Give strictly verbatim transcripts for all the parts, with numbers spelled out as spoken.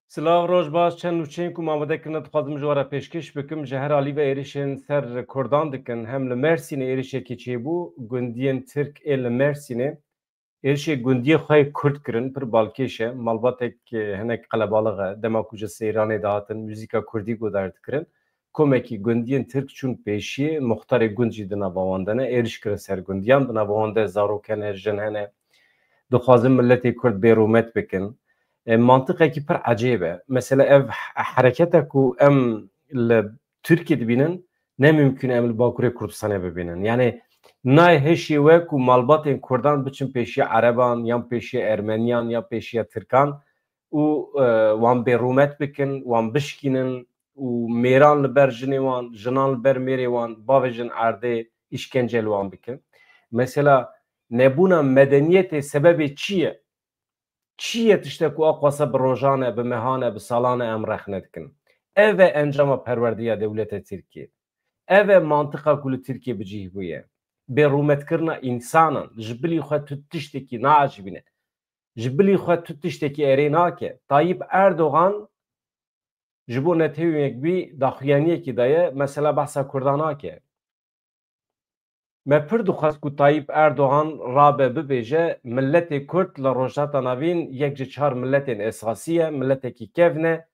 Silav, roj baş. Çend nûçeyên ku mamode kirine dixwazim ji we re pêşkêş bikim. Ji her alî ve êrişên ser Kurdan dikin. Hem li Mersînê êrişekî çêbû, gundiyên Tirk ê li Mersînê êrişê gundiyê xwe yê Kurd kirin, pir balkêş e. Malbatek, e, hinek qelebalix e. Dema ku ji Seyranê dihatin, muzîka Kurdî guhdar dikirin. Komekî gundiyên Tirk çûn pêşiyê, muxtarê gund jî di nava wan de ne. Êriş kirin ser gundiyan, di nava wan de zarok hene, jin hene. Dixwazin miletê Kurd bêrûmet bikin. E, mantiqekî pir ecêb e. Mesela ev he-, hereketa ku em li Tirkiyê dibînin, ne mimkun e em li Bakurê Kurdistanê bibînin. Yani nayê hişê we ku malbatên Kurdan biçin pêşiya Ereban, yan pêşiya Ermeniyan, yan pêşiya Tirkan û, e, wan bêrûmet bikin, wan bişkînin û mêran li ber jinê wan, jinan li ber mêrê wan, bavêjin erdê, îşkence li wan bikin. Mesela nebûna medeniyetê sebebê çi ye? Çi ye tiştek ku a qwasa bi rojan e, bi mehan e, bi salan e em rexne dikin? Ev e encama perwerdeya dewleta Tirkiyê. Ev e mantiqa ku li Tirkiyê bi cih bûye. Bêrûmetkirina însanan, ji bilî xwe tu tiştekî naecibîne. Ji bilî xwe tu tiştekî erê nake. Tayyip Erdogan ji bo netewên yekbî daxuyaniyekî daye, mesela behsa Kurdan nake. Me pir dixwest ku Tayyip Erdogan rabe bibêje, miletê Kurd li Rojhilata Navîn yek ji çar miletên esasî ye, miletekî kevn e.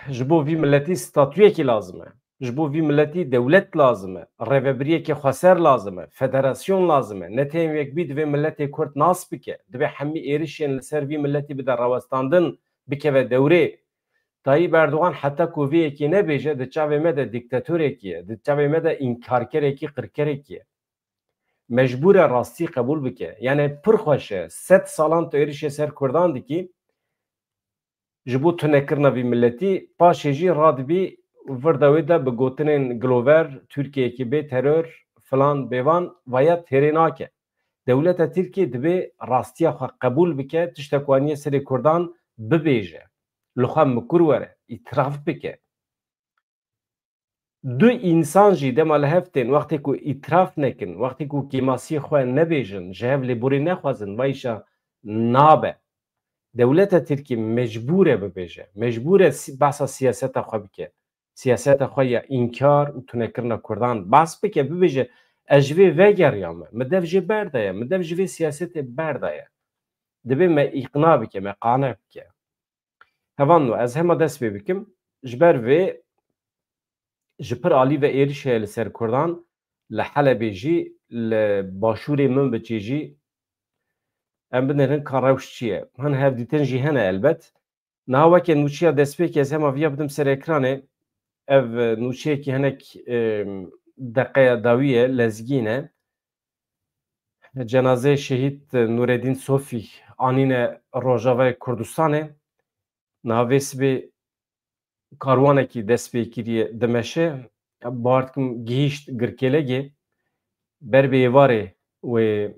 Ji bo vî miletî statuyekî lazim e. Ji bo vî miletî dewlet lazim e. Rêvebiriyekê xweser lazim e. Federasyon lazim e. Netewên Yekbî divê miletê Kurd nas bike. Divê hemî êrişên li ser vî miletî bide rawestandin, bikeve dewrê. Tayyip Erdogan heta ku vê yekê nebêje, di çavê me de dîktatorekî ye, di çavê me de înkarkerekî, qirkerekî ye. Mecbûr e rastî qebûl bike. Yani pir xweş e. Sed salan tu êrişê ser Kurdan dikî, ji bo tunekirina vî miletî, paşê jî radibî vir de wê de bi gotinên gilover, Tirkiyeyekî bê teror, filan bêvan, vaya têrê nake. Dewleta Tirkiyê divê rastiya xwe qebûl bike, tiştek waniye serê Kurdan bibêje. Li xwe mikur were, îtiraf bike. Du însan jî dema li hev tên, wextê ku îtiraf nekin, wextê ku kêmasiyê xwe nebêjin, ji hev lêborî nexwazin, va îşa nabe. Dewleta Tirkî mecbûr e bibêje, mecbûr e si-, behsa siyaseta xwe bike. Siyaseta xwe ya înkar û tunekirina Kurdan behs bike, bibêje, ez ji vê vegeriyame, min dev jê berdaye, min dev ji vê siyasetê berdaye. Divê me îqna bike, me qane bike. Hevalno, ez hema dest pê bikim. Ji ber vê ji pir alî ve êriş heye li ser Kurdan, li Helebê jî, li başûrê Minbiçê jî. Em binêrin ka rewş çi ye. Hin hevdîtin jî hene elbet. Niha weke nûçeya destpêkê ez hema viya bidim ser ekranê. Ev, e, nûçeyekî hinek, e, deqeya dawî ye, lezgîn e. Cenazeyê şehîd Nûredîn Sofî anîne Rojavayê Kurdistanê. Niha vê sibê karwanekî dest pê kiriye dimeşe. Bawer dikim gihîşt Girkêlegê. Ber bi êvarê wê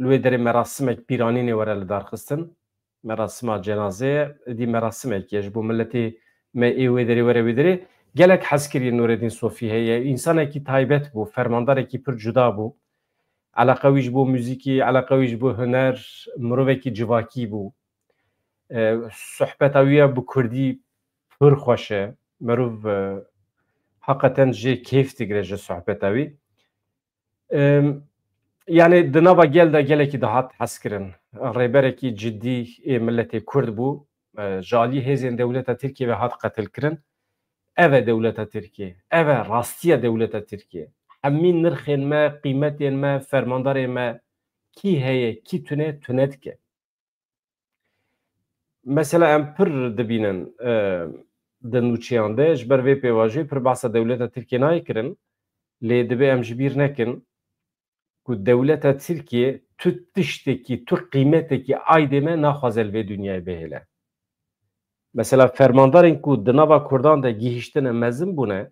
li wê derê merasimek bîranînê were lidarxistin. Merasima cenazê ye, êdî merasimekî ye ji bo miletê me ê wê derê were wê derê. Gelek hez kiriye Nûredîn Sofî heye. Însanekî taybet bû, fermandarekî pir cuda bû. Eleqa wî ji bo muzîkî, eleqa wî ji bo huner, mirovekî civakî bû. E, sohbeta wî ya bi kurdî pir xweş e. Mirov, e, heqeten jê keyf digire ji sohbeta wî. Em, yani di nava gel de gelekî dihat hezkirin. Rêberekî cidî ê miletê Kurd bû. E, ji alî hêzên dewleta Tirkiyê ve hat qetilkirin. Ev e dewleta Tirkiyê. Ev e rastiya dewleta Tirkiyê. Hemî nirxên me, qîmetên me, fermandarê me kî heye, kî tune, tune dike. Mesela em pir dibînin, e, di nûçeyan de, ji ber vê pêvajoyê pir behsa dewleta Tirkiyê nayê kirin, lê divê em ji bîr nekin ku dewleta Tirkiyê tu tiştekî, tu qîmetekî aydê me naxwaze li vê dinyayê bihêle. Mesela fermandarên ku di nava Kurdan de gihîştine mezin bûne,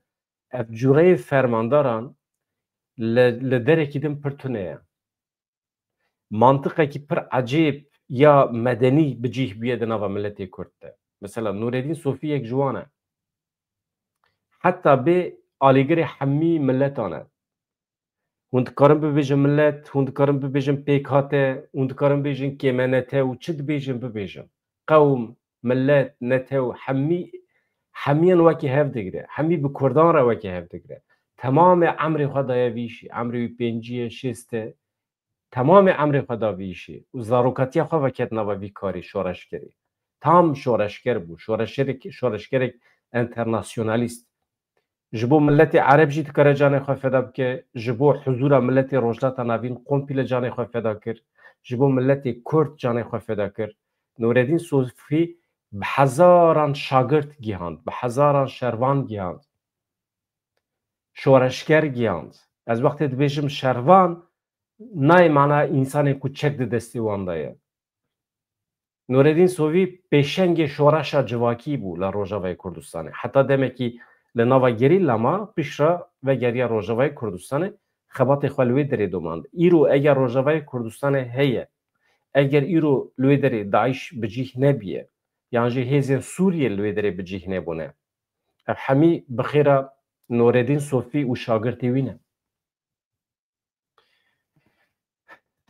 ev cûreyê fermandaran li, li derekî din pir tune ye. Mantiqekî pir ecêb ya medenî bi cih bûye di nava miletê Kurd de. Mesela Nûredîn Sofî yek ji wan e. Heta bê alîgirê hemî miletan e. Hûn dikarin bibêjin milet, hûn dikarin bibêjin pêkhate, hûn dikarin bêjin kêmenete û çi dibêjin bibêjin. qewm, millet, netew, hemî, hemiyên wekî hev digire. Hemî bi Kurdan re wekî hev digire. Temamê emrê xwe daye vî îşî. Emrê wî pêncî ye, şêst e. Temamê emrê xwe da vî îşî. Û zarokatiya xwe veket nava vî karî şoreşgerî. Tam şoreşger bû. Şoreşerek, şoreşgerek enternasyonalîst. Ji bo miletê Ereb jî dikare canê xwe feda bike, ji bo huzûra miletê Rojhilata Navîn komple canê xwe feda kir, ji bo miletê Kurd canê xwe feda kir. Nureddin Sofî bi hezaran şagirt gihand, bi hezaran şervan gihand. Şoreşger gihand. Ez wextê dibêjim şervan, nayê mana însanên ku çek di destê wan de ye. Nureddin Sofî pêşengê şoreşa civakî bû li Rojavayê Kurdistanê. Heta demekî li nava gerîla ma, piştre vegeriya Rojavayê Kurdistanê, xebatê xwe li wê derê domand. Îro eger Rojavayê Kurdistanê heye, eger îro li wê derê DAIŞ bi cih nebiye, yan jî hêzên Sûriyê li wê derê bi cih nebûne, ev hemî bi xêra Nureddin Sofî û şagirtê wî ne.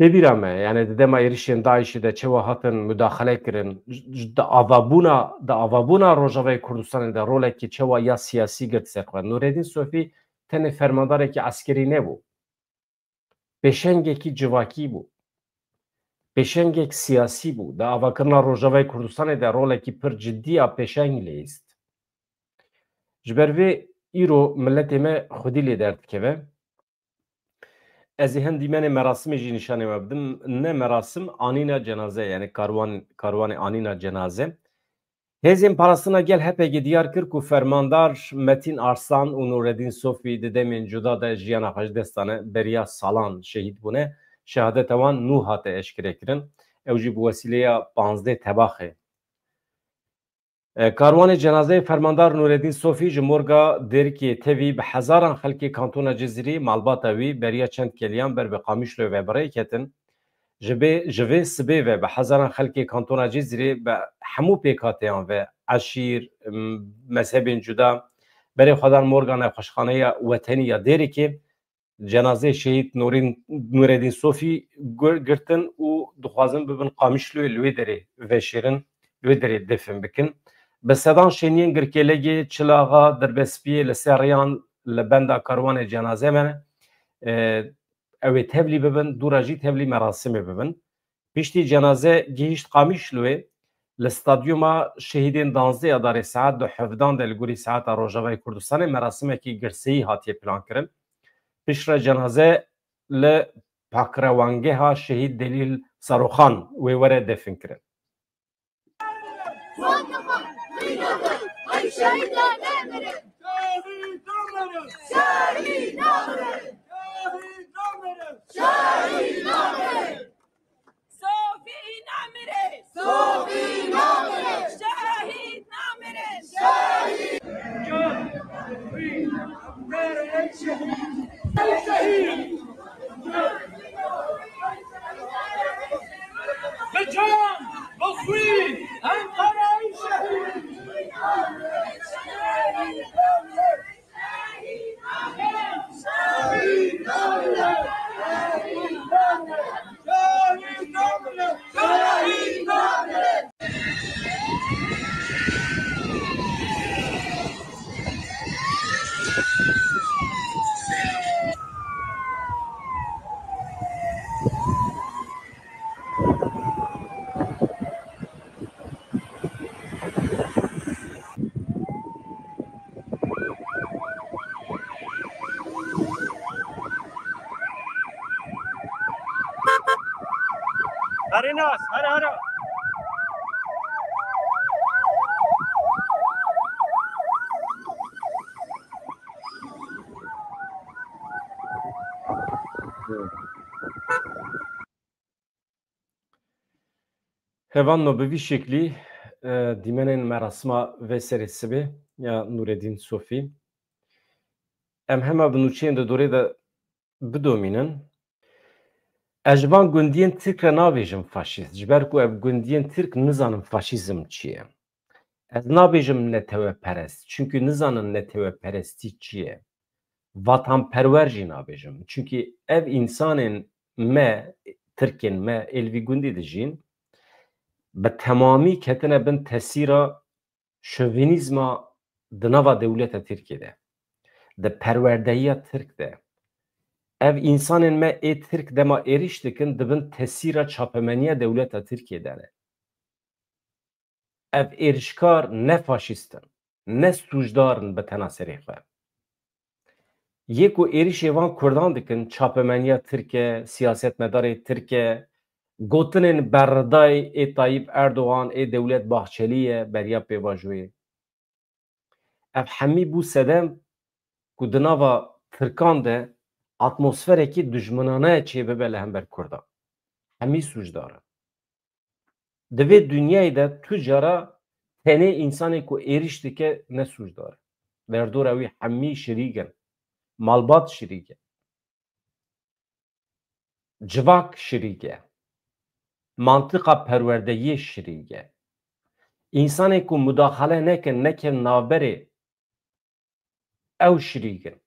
Tê bîra me, yani di dema êrişên DAIŞê de çawa hatin mudaxele kirin, di avabûna, di avabûna Rojavayê Kurdistanê de rolekî çawa ya siyasî girt ser xwe. Nureddin Sofî tenê fermandarekî eskerî nebû. Pêşengekî civakî bû. Pêşengek siyasî bû. Di avakirina Rojavayê Kurdistanê de rolekî pir cidî ya pêşeng lihîst. Ji ber vê îro miletê me xwedî lê derdikeve. Ez ê hin dîmenê merasimê jî nîşanê we bidim. Ne merasim, anîna cenaze, yani karwan, karwanê anîna cenaze. Hêzên Parastina Gel H P G diyar kir ku fermandar Metîn Arslan û Nureddin Sofî di demên cuda de jiyana xwe ji dest dane, beriya salan şehîd bûne. Şehadeta wan nû hate eşkere kirin. Ew jî bi wesîleya panzdeh Tebaxê. E, karwanê cenazeyê Fermandar Nureddin Sofî ji morga Dêrikê tevî bi hezaran xelkê Kantona Cizîrê malbata wî beriya çend keliyan ber bi Qamişloyê ve bi rê ketin. Ji bê, ji vê sibê ve bi hezaran xelkê Kantona Cizîrê bi hemû pêkhateyan ve, eşîr, m-, mezhebên cuda, berê xwe dan morga Nexweşxaneya Wetenî ya Dêrikê. Cenazeyê şehîd Nûrîn, Nûredîn Sofî gur-, girtin û dixwazin bibin Qamişloyê li wê derê veşêrin, li wê derê defin bikin. Bi sedan şêniyên Girkêlegê, Çilaxa, Dirbespiyê li ser rêyan li benda karwanê cenaze me, e, ew ê tevlî bibin, dûra jî tevlî merasimê bibin. Piştî cenaze gihîşt Qamişloyê, li stadyuma şehîdên danzdeh ya darê saet du hevdan de li gorî saeta Rojavayê Kurdistanê merasimekî girseyî hatiye plankirin. Piştre cenaze li Pakrewangeha Şehîd Delîl Saroxan wê were definkirin. Ay şehîd namirin! Şehîd namirin! Şehîd namirin! Şehîd namirin! Sofî namire! Sofî namire! Şehîd namire! Şehîd! Bi can, bi xwî, Enqereyê şehîd! Herê nas, here, here. Hevanno, bi vî şeklî, e, dîmenên merasima vê serê sibê ya Nûredîn Sofî. Em hema bi nûçeyên di dorê de bidomînin. Ez ji van gundiyên Tirk re nabêjim faşîst, ji ber ku ev gundiyên Tirk nizanin faşîzm çi ye. Ez nabêjim neteweperest, çimkî nizanin neteweperestî çi ye. Vatanperwer jî nabêjim. Çimkî ev însanên me, Tirkên me, ê li vî gundî dijîn. bi temamî ketine bin tesîra şovinîzma di nava dewleta Tirkiyê de, di perwerdehiya Tirk de. Ev însanên me ê Tirk dema êrîş dikin, di bin tesîra çapemeniya dewleta Tirkiyê de ne. Ev êrişkar ne faşîst in, ne sûcdar in bi tena serê xwe. Yê ku êrişê van Kurdan dikin, çapemeniya Tirk e, siyasetmedarê Tirk e, gotinên berridayî ê Tayyip Erdogan, ê Dewlet Bahçelî ye, beriya pêvajoyê. Ev hemî bû sedem ku di nava Tirkan de atmosferekî dijminane çêbibe li hember Kurdan. Hemî sûcdar in. Di vê dinyayê de tu cara tenê însanê ku êrîş dike ne sûcdar e. Derdora wî hemî şirîk in. Malbat şirîk e. Civak şirîk e. Mantiqa perwerdeyiyê şirîk e. Însanê ku mudaxale nekin, nekevin navberê, ew şirîk in.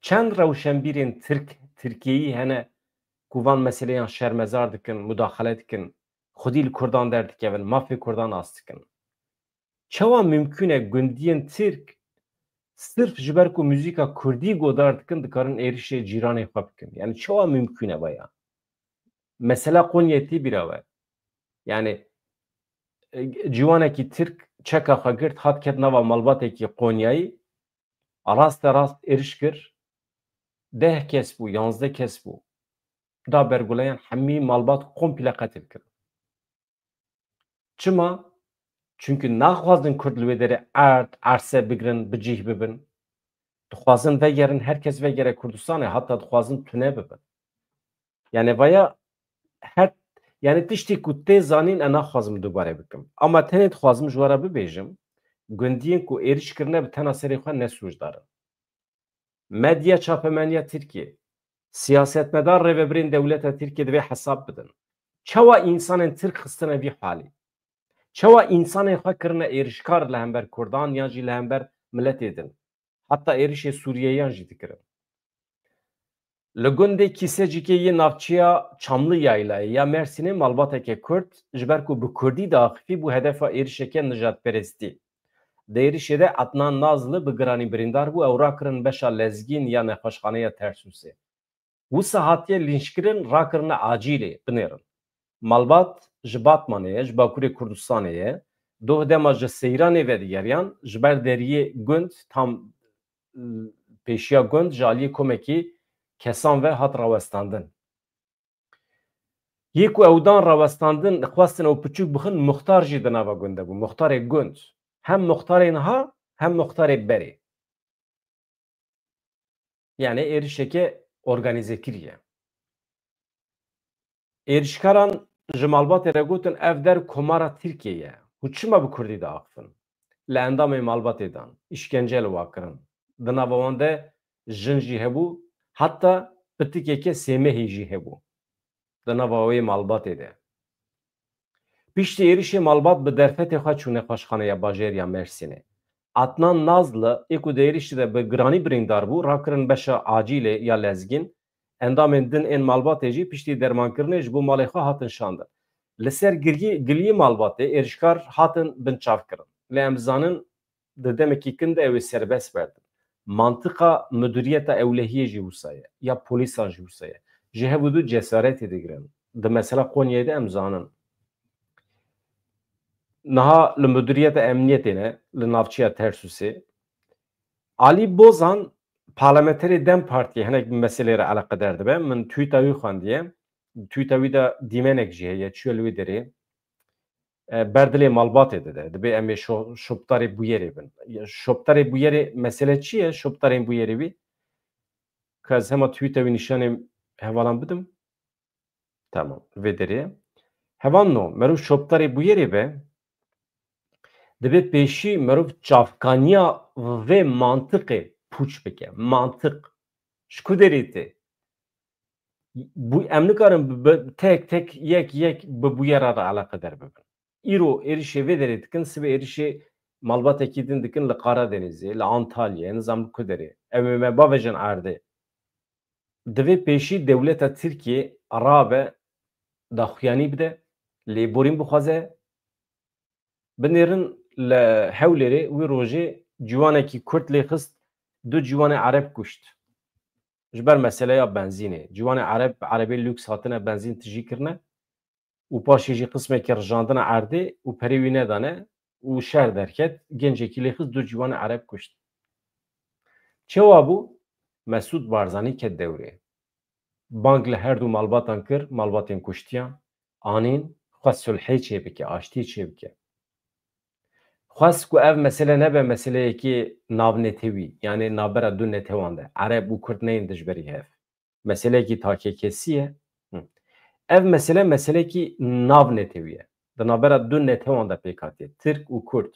Çend rewşenbîrên Tirk, Tirkiyeyî hene ku van meseleyan şermezar dikin, mudaxale dikin, xwedî li Kurdan derdikevin, mafê Kurdan nas dikin. Çawa mimkûn e gundiyên Tirk sirf ji ber ku muzîka Kurdî godar dikin, dikarin êrişê cîranê xwe bikin? Yani çawa mimkûn e vaya? Mesela Qonyayê tê bîra we. Yani, e, ciwanekî Tirk çeka xwe girt, hat ket nava malbatekî Qonyayî, raste rast êriş kir, deh kes bû, yanzdeh kes bû. Da berguleyan hemî malbat komple qetil kir. Çima? Çunku naxwazin Kurd li wê derê erd, erse bigirin, bi cih bibin. Dixwazin vegerin, her kes vegere Kurdistanê, hatta dixwazin tune bibin. Yani vaya her, yani tiştê ku tê zanîn, e, naxwazim dubare bikim. Ama tenê dixwazim ji we re bibêjim, gundiyên ku êrîş kirine bi tena serê xwe ne sûcdar in. Medya çapemeniya Tirkiyê, siyasetmedar, rêvebirên dewleta Tirkiyê divê hesab bidin. Çawa însanên Tirk xistine vî halî? Çawa însanên xwe kirine êrişkar li hember Kurdan yan jî li hember miletê din? Heta êrişê Sûriyeyan jî dikirin. Li gundê Kîsecikê yê navçeya Çamlıyaylayê ya Mersînê malbateke Kurd ji ber ku bi Kurdî diaxifî bû hedefa êrişeke nijadperestî. Di êrişê de Adnan Nazlı bi giranî birîndar bû, ew rakirin beşa Lezgîn ya nexweşxaneya Tersûsê. Wisa hatiye lînçkirin, rakirine acîlê binêrin. Malbat ji Batmanê ye, ji Bakurê Kurdistanê ye. Doh dema ji Seyranê vedigeriyan, ji ber deriyê gund, tam, e, pêşiya gund, ji aliyê komekî kesan ve hat rawestandin. Yê ku ew dan rawestandin, xwestin ew piçûk bixin, muxtar jî di nava gund de bû. Muxtarê gund. Hem muxtarê niha, hem muxtarê berê. Yani êrişeke organîze kiriye. Êrişkaran ji malbatê re gotin, ev der komara Tirkiyê ye. Hûn çima bi Kurdî diaxifin? Li endamên malbatê dan, îşkence li wan kirin. Di nava wan de jin jî hebû, heta pitikeke sê mehî jî hebû. Di nava wê malbatê de. Piştî êrişê malbat bi derfetê xwe çû nexweşxaneya bajêr ya Mersînê. Adnan Nazlı, ê ku di êrişê de bi giranî birîndar bû, rakirin beşa acîlê ya Lezgîn. Endamên din ên malbatê jî piştî dermankirinê ji bo malê xwe hatin şandin. Li ser giriyê, giliyê malbatê êrişkar hatin binçavkirin. Lê em dizanin di demekî kin de ew ê serbest berdin. Mantiqa Mudiriyeta Ewlehiyê jî wisa ye, ya polîsan jî wisa ye. Ji hev û du cesaretê digirin. Di mesela Qonyayê de em zanin. Niha li Mudiriyeta Emniyetê ne, li navçeya Tersûsê. Alî Bozan, parlamenterê DEM Partiyê, hinek bi meselê re eleqedar dibe. Min tweeta wî xwendiye. Tweeta wî de dîmenek jî heye, çûye li wê derê. E, ber dilê malbatê dide. Dibê em ê şo-, şoptarê bûyerê bin. Ya, şoptarê bûyerê mesele çi ye? Şoptarên bûyerê wî? Ka ez hema tweeta wî nîşanê hevalan bidim. Tamam. Vê derê. Hevalno, merov şoptarê bûyerê be, dibê pêşî merov çavkaniya vê mantiqê pûç bike. Mantiq. Ji ku derê tê? Bû-, em nikarin bi, bi, tek tek, yek yek bi bûyera re eleqedar bibin. Îro êrişê vê derê dikin, sibê êrişê malbatekî din dikin li Karadenizê, li Antalyayê, nizam li ku derê. Ew ê me bavêjin erdê. Divê pêşî dewleta Tirkiyê rabe, daxuyanî bide, Lê borîn bixwaze binêrin li Hewlêrê wî rojê ciwanekî Kurd lê xist, du ciwanê Ereb kuşt. Ji ber meseleya benzînê. Ciwanê Ereb, Erebê lûks hatine benzîn tijî kirine û paşê jî qismekî rijandine erdê û perê wî nedane û şer derket, gencekî lê xist, du ciwanê Ereb kuşt. Çawa bû? Mesûd Barzanî ket dewrê. Bang li her du malbatan kir, malbatên kuştiyan anîn, xwest sulhê çêbike, aştiyê çêbike. Xwest ku ev mesele nebe meseleyekî navnetewî, yanê navbera du netewan de, Ereb û Kurd neyên dijberî hev. Meseleyekî takekesî ye. Hı. Ev mesele meseleyekî navnetewî ye. Di navbera du netewan de pêk hatiye, Tirk û Kurd.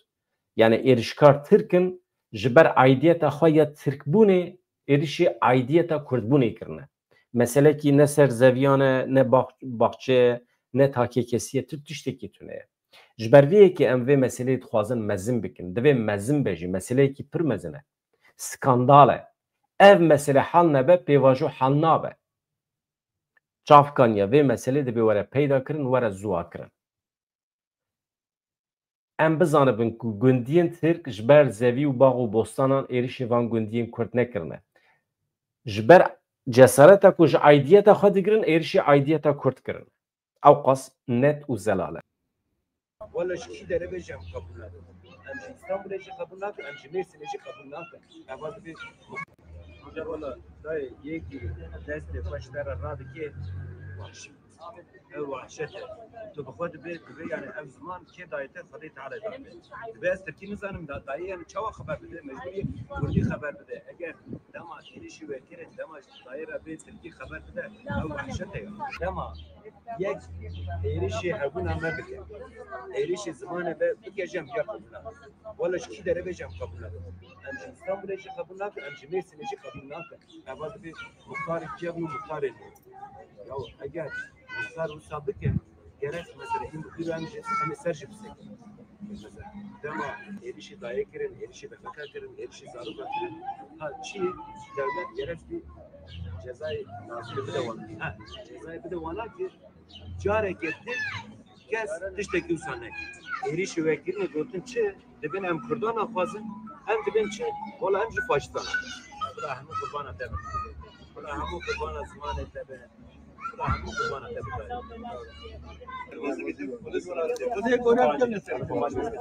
Yanê êrişkar Tirk in, ji ber aidiyeta xwe ya Tirkbûnê êrişî aidiyeta Kurdbûnê kirine. Meselekî ne ser zeviyan e, ne bax-, baxçe ye, ne takekesî ye, tu tiştekî tune ye. Ji ber vê yekê em vê meseleyê dixwazin mezin bikin. Divê mezin be jî, meseleyekî pir mezin e. Skandal e. Ev mesele hal nebe, pêvajo hal nabe. Çavkaniya vê meselê divê were peyda kirin, were ziwa kirin. Em bizanibin ku gundiyên Tirk ji ber zevî û bax û bostanan êrişê van gundiyên Kurd nekirine. Ji ber cesareta ku ji aidiyeta xwe digirin, êrişê aidiyeta Kurd kirin. Ewqas net û zelal e. Wala ji kî derê be jî em qebûl nakin. Em ji Îstanbulê jî qebûl nakin, em ji Mêrsînê jî qebûl nakin. Eva dibê Wala dayê yekî destê xwe ji te re radike, wahşî. Ew wahşet e. Tu bi xwe dibê, dibê yani ev ziman kê daye te, Xwedê Teala daye. Dibê ez tirkî nizanim da, dayê yani çawa xeber bide, mecbûrî kurdî xeber bide. Eger dema êrişî we kirin, dema dayê re bê tirkî xeber bide, ew wahşet e ya. Dema yek êrişê hebûna me bike, êrişê zimanê me bike, jî em ya qebûl nakin. Wala ji kî derê be jî em qebûl nakin. Em ji Îstanbulê jî qebûl nakin, em ji Mêrsînê jî qebûl nakin. Eva dibê muxtarê kevn û muxtarê nû. Ya eger muxtar wisa bike, gerek mesela hîn bixwîro em jî em ê ser jî bisekin. Mesela dema êrişî dayê kirin, êrişî B K K kirin, êrişî zaroka kirin, ha çi dewlet gerek bî cezayê lazimî bide wan. Ha, cezayê bide wana ki careke din kes tiştekî wisa neke. Êrîşî we kirine gotin çi? Dibin em Kurdan naxwazin, em dibin çi? Wala em jî faşistan. Bila hemû qurbana te bin. Bila hemû qurbana zimanê te bin. Bila hemû qurbana te bin.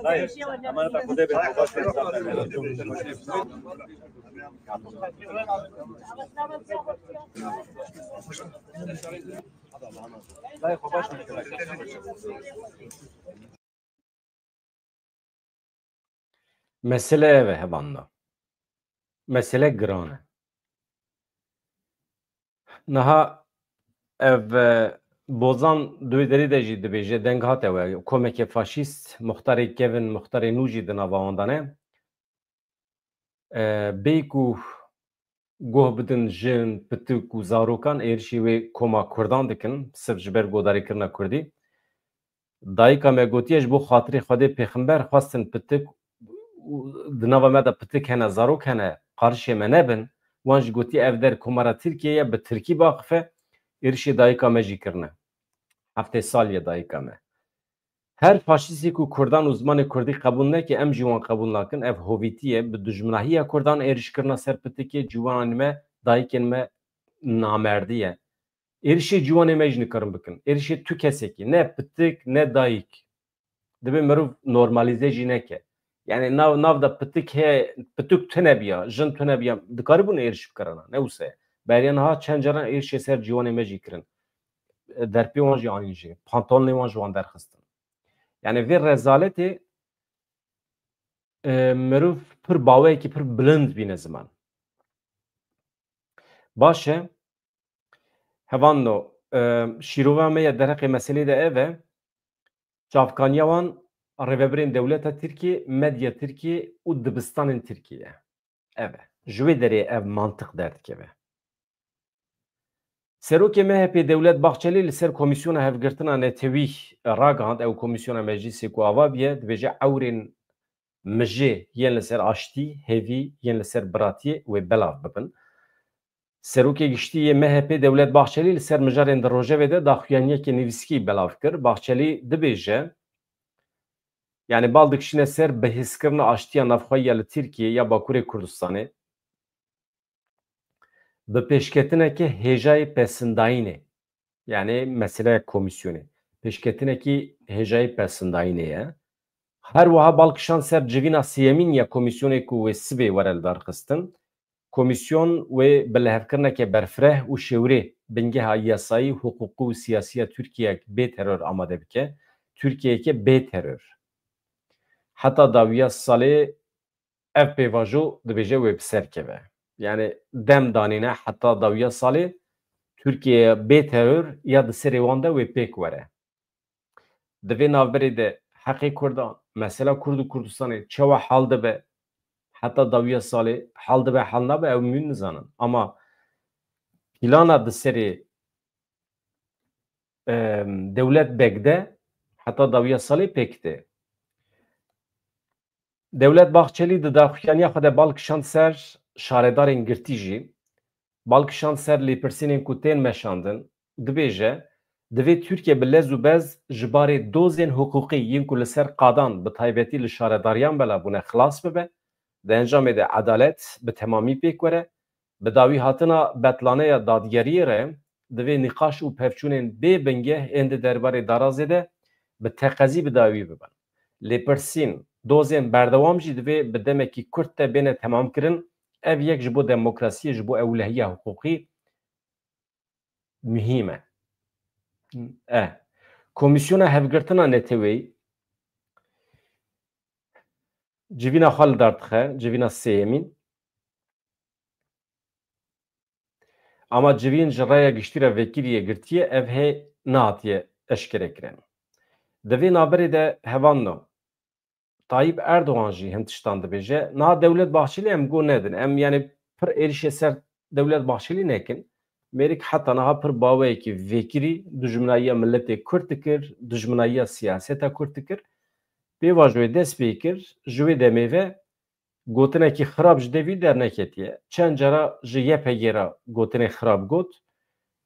Dayê, emaneta Xwedê be, baş be. Dayê, xwe baş be. Mesele ev e, hevalno. Mesele giran e. Niha ev, e, Bozan di wê derê de jî dibêje, deng hate we, komeke faşîst, muxtarê kevin, muxtarê nû jî di nava wan de ne. E, bê ku guh bidin jin, pitik û zarokan êrişî wê koma Kurdan dikin, sirf ji ber godarîkirina Kurdî. Dayika me gotiye, ji bo xatirê Xwedê Pêxember xwestin pitik û di nava me de pitik hene, zarok hene, qarişê me nebin. Wan jî gotiye, ev der komara Tirkiyê ye, bi tirkî biaxife, êrişê dayika me jî kirine. Heftê sal ye dayika me. Her faşîstê ku Kurdan û zimanê Kurdî qebûl neke, em jî wan qebûl nakin. Ev hovîtî ye, bi dijminahiya Kurdan êrişkirina ser pitikê, ciwanên me, dayikên me namerdî ye. Êrişê ciwanê me jî nikarin bikin. Êrişê tu kesekî, ne pitik, ne dayik. Dibê mirov normalîze jî neke. Yani nav, nav de pitik he, pitik tune biya, jin tune biya, dikaribûn êriş bikirina. Ne wisa ye. Beriya niha çend caran êrişê ser ciwanê me jî kirin. Derpê wan jî anîn jê. Pantolonê wan ji wan derxistin. Yani vê rezaletê, e, mirov pir baweyekî pir bilind bîne ziman. Baş e. Hevalno, e, şîrova me ya derheqê meselê de ev e. Çavkaniya wan rêvebirên dewleta Tirkiyê, medya Tirkiyê û dibistanên Tirkiyê ye. Ev e. Ji wê derê ev mantiq derdikeve. Serokê M H P Dewlet Bahçelî li ser Komîsyona Hevgirtina Netewî ragihand, ew komîsyona meclîsê ku ava bûye, dibêje ewrên mijê yên li ser aştî, hêvî, yên li ser biratiyê wê belav bibin. Serokê Giştî yê M H P Dewlet Bahçelî li ser mijarên di rojevê de daxuyaniyekê nivîskî belav kir. Bahçelî dibêje, yanî bal dikişîne ser bihîzkirina aştiya navxweyî ya li Tirkiyê ya Bakurê Kurdistanê bi pêşketineke hêjayê pesindayînê, yanî meseleya komîsyonê, pêşketinekî hêjayê pesindayînê ye. Her wiha bal kişand ser civîna sêyemîn ya komîsyonê ku wê sibê were lidarxistin. Komîsyon wê bi lihevkirineke berfireh û şêwirê bingeha yasayî, hiqûqî û siyasî ya Tirkiyeyek bê teror amade bike. Tirkiyeyeke bê teror. Heta dawiya salê ev pêvajo dibêje wê bi ser keve. Yanî dem danîne heta dawiya salê Tirkiye bê teror ya di serê wan de wê pêk were. Di vê navberê de heqê Kurdan, mesela Kurd û Kurdistanê çawa hal dibe, heta dawiya salê hal dibe, hal nabe, ew min nizanin. Ama plana di serê, em, dewlet beg de heta dawiya salê pêk tê. Dewlet Bahçelî di daxuyaniya xwe de bal kişand ser şaredarên girtî jî, bal kişand ser lêpirsînên ku tên meşandin, dibêje, divê Tirkiye bi lez û bez ji barê dozên hiqûqî yên ku li ser qadan, bi taybetî li şaredariyan belav bûne, xilas bibe, di encamê de edalet bi temamî pêk were, bi dawî hatina betlaneya dadgeriyê re divê nîqaş û pevçûnên bê bingeh ên di derbarê darazê de bi teqezî bi dawî bibin. Lêpirsîn, dozên berdewam jî divê bi demekî kurt de bêne temamkirin. Ev yek ji bo demokrasiyê, ji bo ewlehiya hiqûqî muhîm e. E, Komîsyona Hevgirtina Neteweyî civîna xwe li dar dixe, civîna sêyemîn. Ama civîn ji raya giştî re vekirî yê girtiye, ev hê nehatiye eşkerekirin. Di vê navberê de hevalno, Tayyip Erdogan jî hin tiştan dibêje. Niha Dewlet Bahçelî em go nedin. Em, yanî, pir êrişê ser Dewlet Bahçelî nekin. Mêrik heta niha pir baweyekî vekirî dijminayiya miletê Kurd dikir, dijminayiya siyaseta Kurd dikir. Pêvajoyê dest pê kir, ji wê demê ve gotinekî xirab ji devî derneketiye. Çend cara ji Y P G re gotinê xirab got.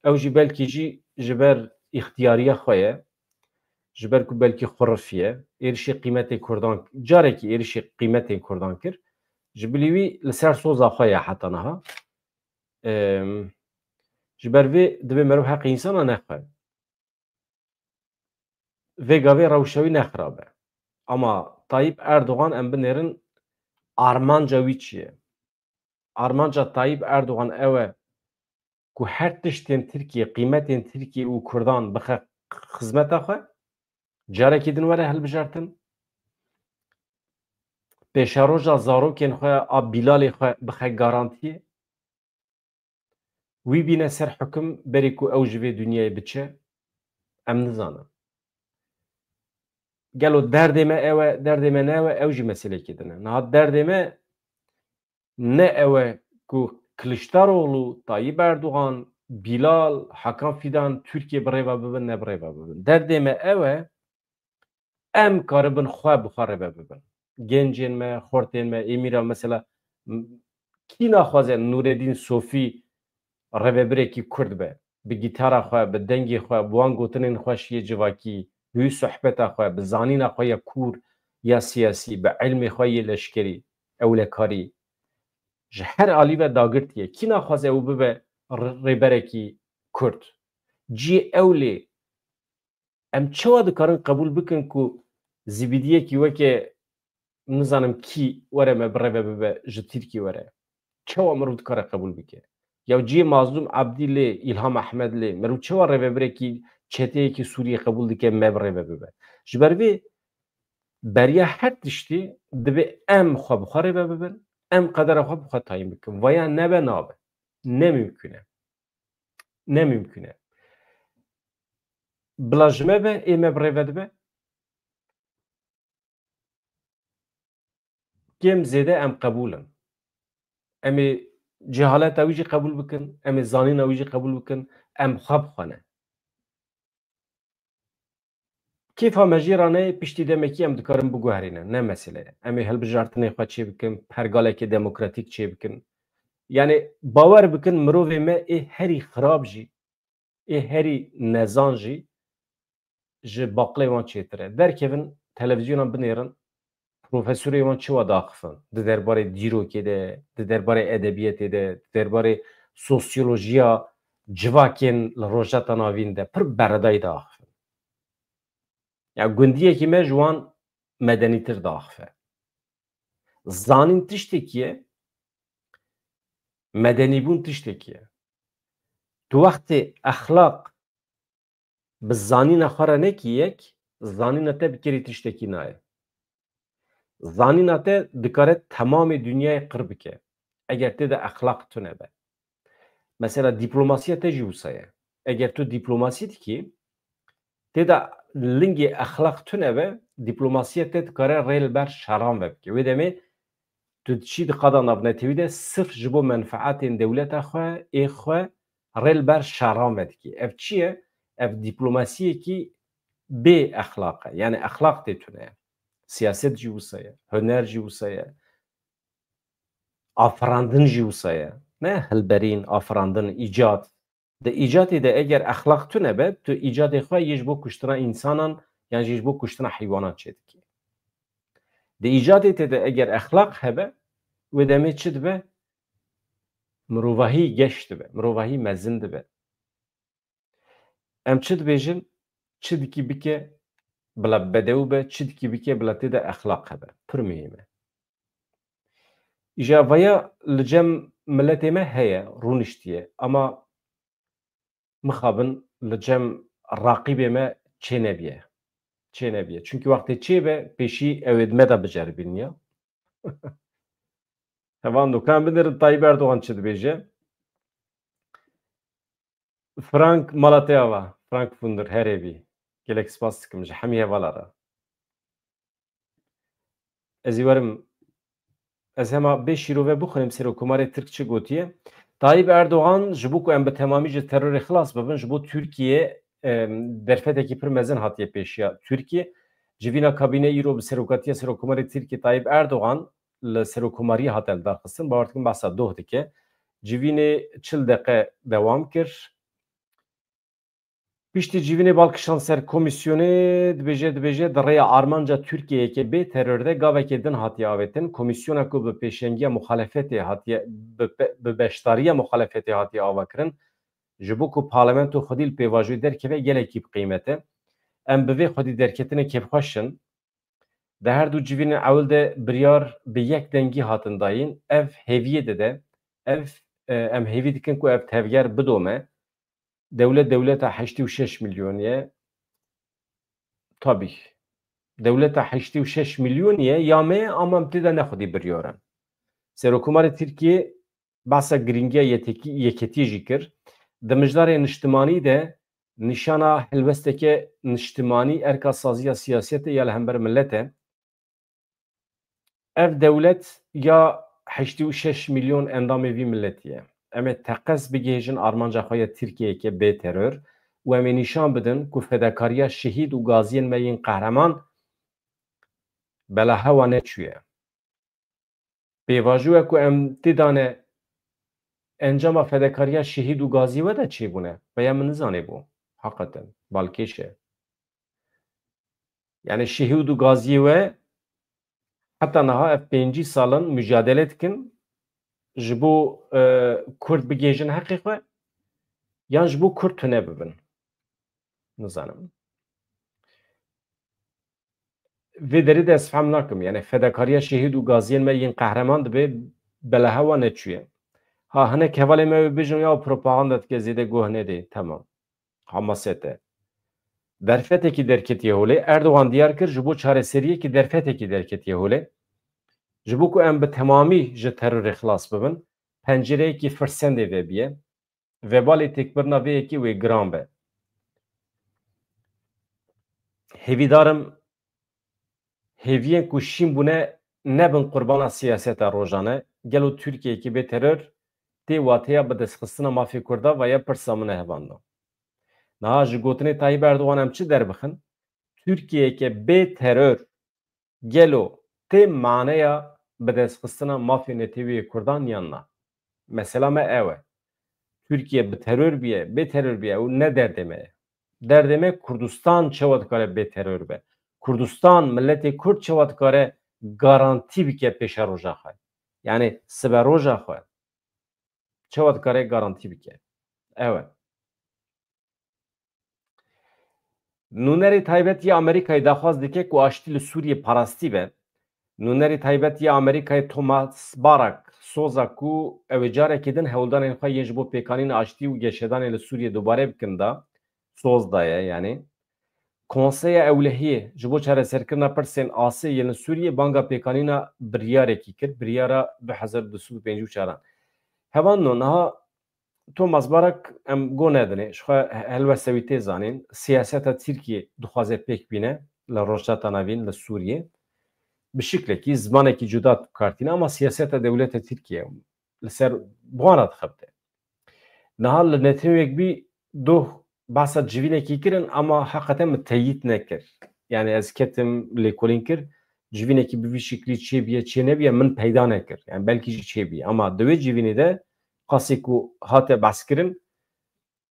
Ew jî belkî jî ji ber îxtiyariya xwe ye. Ji ber ku belkî xurifî ye. Êrişê qîmetê Kurdan, carekî êrişê qîmetên Kurdan kir. Ji bilî wî li ser soza xwe ye heta niha. Em, ji ber vê divê meriv heqê însana nexwe. Vê gavê rewşa wî ne xirab e. Ama Tayyip Erdogan, em binêrin armanca wî çi ye? Armanca Tayyip Erdogan ew e ku her tiştên Tirkiye, qîmetên Tirkiye û Kurdan bixe xizmeta xwe, carekî din were hilbijartin. Pêşeroja zarokên xwe a Bîlalê xwe bixe garantiyê. Wî bîne ser hukum berî ku ew ji vê dinyayê biçe, em nizanin. Gelo derdê me ew e, derdê me ne ew e, ew jî meselekê din e. Niha derdê me ne ew e ku Kiliçdaroglu, Tayyip Erdogan, Bîlal, Hakan Fidan Tirkiye bi rêve bibin, ne bi rêve bibin. Derdê me ew e, em karibin xwe bi xwe rêve bibin. Gencên me, xortên me, êmîra mesela, m-, kî naxwaze Nûredîn Sofî rêvebirekî Kurd be? Bi gîtara xwe, bi dengê xwe, bi wan gotinên xweş yê civakî, bi wî sohbeta xwe, bi zanîna xwe ya kûr ya siyasî, bi ilmê xwe yê leşkerî, ewlekarî, ji her alî ve dagirtiye. Kî naxwaze ew bibe r-, rêberekî Kurd? Cihê ew lê Em çawa dikarin qebûl bikin ku zibîdiyekî weke, nizanim kî, were me bi rêve bibe, ji Tirkî were? Çawa mirov dikare qebûl bike? Ya cihê Mazlûm Ebdî lê, Îlham Ehmed lê, mirov çawa rêvebirekî çeteyekî Sûriyê qebûl dike, me bi rêve bibe? Ji ber vê beriya her tiştî divê em xwe bi xwe rêve bibin, em qedera xwe bi xwe tayîn bikin. Vaya nebe nabe. Ne mimkûn e. Ne mimkûn e. Bila ji me be, ê me bi rêve dibe. Kêm zêde em qebûl in. Em ê cehaleta wî jî qebûl bikin, em ê zanîna wî jî qebûl bikin, em xwe bi xwe ne. Kêfa me jê re neyê, piştî demekî em dikarin biguherînin, ne mesele ye. Em ê hilbijartinê xwe çêbikin, pergaleke demokratîk çêbikin. Yani bawer bikin, mirovê me ê herî xirab jî, ê herî nezan jî ji baqlê wan çêtir e. Derkevin, televîzyonan binêrin, profesorê wan çi wa daxifin? Di derbarê dîrokê de, di derbarê edebiyatê de, di derbarê sosyolojiya civakên li Rojheta Navîn de pir beredayî daxifin. Ya gundiyekî me ji wan medenîtir daxife. Zanîn tiştekî ye, medenîbûn tiştekî ye. Tu wextê exlaq bi zanîna xwe re nekî yek, zanîna te bi kirî tiştekî nayê. Zanîna te dikare temamê dinyayê qir bike, eger tê de exlaq tune be. Mesela diplomasiya te jî wisa ye. Eger tu diplomasî dikî, tê de lingê exlaq tune be, diplomasiya te dikare rê li ber şeran ve bike. Wê demê tu diçî di qada navnetewî de sirf ji bo menfaetên dewleta xwe, ê xwe rê li ber şeran ve dikî. Ev çi ye? Ev diplomasiyekî bê exlaq e. Yani exlaq tê tune ye. Siyaset jî wisa ye. Huner jî wisa ye. Afirandin jî wisa ye. Ne hilberîn, afirandin, îcat. Di îcatê de eger exlaq tune be, tu îcatê xwe yê ji bo kuştina însanan yan jî ji bo kuştina heywanan çêdikî. Di îcatê te de eger exlaq hebe, wê demê çi dibe? Mirovahî geş dibe, mirovahî mezin dibe. Em çi dibêjin? Çi dikî bike bila bedew be, çi dikî bike bila tê de exlaq hebe. Pir muhîm e. Îja vaya li cem miletê me heye, rûniştiye. Ama mixabin li cem raqîbê me çê nebiye. Çê nebiye. Çunkî wextê çê be, pêşî ew ê di me de biceribînin ya. Hevan do, kan binêrin Tayyip Erdogan çi dibêje? Frank mala te ava, Frank Funder, herê bî. Gelek spas dikim ji hemî hevala re. Ez ê werim, ez hema bê şîrove bixwînim, Serokkomarê Tirk çi gotiye. Tayyip Erdogan, ji bo ku em bi temamî ji terorê xilas bibin, ji bo Tirkiye, em, derfetekî pir mezin hatiye pêşiya Tirkiye. Civîna kabîne îro bi serokatiya Serokkomarê Tirkiye Tayyip Erdogan li Serokkomariyê hate lidarxistin. Bawer dikim behsa doh dike. Civînê çil deqe dewam kir. Piştî civînê bal kişand ser komîsyonê, dibêje, dibêje, di rêya armanca Tirkiyeyeke bê teror de gavekê din hatiye avêtin. Komîsyona ku bi pêşengiya muxalefetê hatiye, bi pe-, bi beşdariya muxalefetê hatiye avakirin, ji bo ku parlamento xwedî li pêvajoyê derkeve gelekî bi qîmet e. Em bi vê xwedî derketinê kêfxweş in. Di her du civînên ewil de biryar bi yek dengî hatin dayîn. Ev hêviyê dide. Ev, e, em hêvî dikin ku ev tevger bidome. Dewlet dewleta heştê û şeş milyonî ye. Tabî. Dewleta heştê û şeş milyonî ye ya me, ama em tê de ne xwedî biryar in. Serokkomarê Tirkiyê behsa girîngiya yetekî-, yeketiyê jî kir. Di mijdarê niştimanî de nîşana helwesteke niştimanî, erka saziya siyasetê ya li hember milet e. Ev dewlet ya heştê û şeş milyon endamê vî miletî ye. Em ê teqez bigihêjin armanca xwe ya Tirkiyeyeke bê teror û em ê nîşan bidin ku fedakariya şehîd û gaziyên me yên qehreman belahewa neçûye. Pêvajo ye ku em tê dane encama fedakariya şehîd û gazî we de çêbûne. Veya min nizanê bû. Heqeten, balkêş e. Yani şehîd û gaziyê we heta niha ev pêncî sal in mücadele dikin ji bo, e, Kurd bigihêjin heqê xwe, yan ji bo Kurd tune bibin. Nizanim. Vê derê de ez fehm nakim. Yani fedakariya şehîd û gaziyên me yên qehreman dibe belahewa neçûye. Ha, hinek hevalê me wê bêjin, ya propaganda dike, zêde guh nedê. Tamam. Hamase te. Derfetekî derketiye holê. Erdogan diyar kir, ji bo çareseriyekî derfetekî derketiye holê. Ji bo ku em bi temamî ji terorê xilas bibin, pencereyekî firsendê vebiye. Vebalê têkbirina vê yekê wê giran be. Hêvîdar im, hêviyên ku şîn bûne nebin qurbana siyaseta rojane. Gelo Tirkiyeyekî bê teror tê wateya bidestxistina mafê Kurda ve ya pirsa min e hevando. Niha ji gotinê Tayyip Erdogan em çi derbixin? Tirkiyeyeke bê teror gelo tê maneya bidestxistina mafê netewî yê Kurdan yan na? Mesela me ew e. Tirkiye bi teror biye, bê teror biye, ew ne derdê me ye. Derdê me Kurdistan çawa dikare bê teror be. Kurdistan, miletê Kurd çawa dikare garantî bike pêşeroja xwe. Yani siberoja xwe. Çawa dikare garantî bike. Ew e. Nûnerê taybet yê Amerîkayê daxwaz dike ku aştî li Sûriyê parastî be. Nûnerê taybet yê Amerîkayê Thomas Barak soza ku ew ê carekê din hewldanên xwe yên ji bo pêkanîna aştî û geşedanê li Sûriyê dubare bikin da, soz daye, yanî. Konseya Ewlehiyê ji bo çareserkirina pirsên asê yên li Sûriyê banga pêkanîna biryarekî kir, biryara du hezar du sed û pêncî û çaran. Hevan no niha Thomas Barak em go nedinê, ji xwe helwesta wî tê zanîn. Siyaseta Tirkiyê dixwaze pêk bîne li Rojhilata Navîn, li Sûriyê. Bi şiklekî, zimanekî cuda kartîne, ama siyaseta dewleta Tirkiye li ser bi wana dixebite. Niha li Netin Wekbî doh behsa civînekî kirin, ama heqeten min teyît nekir. Yani ez ketim lêkolîn kir, civînekî bi vî şiklî çêbiye, çênebiye, min peyda nekir. Yani belkî jî çêbiye. Ama di wê civînê de qasê ku hate behskirin,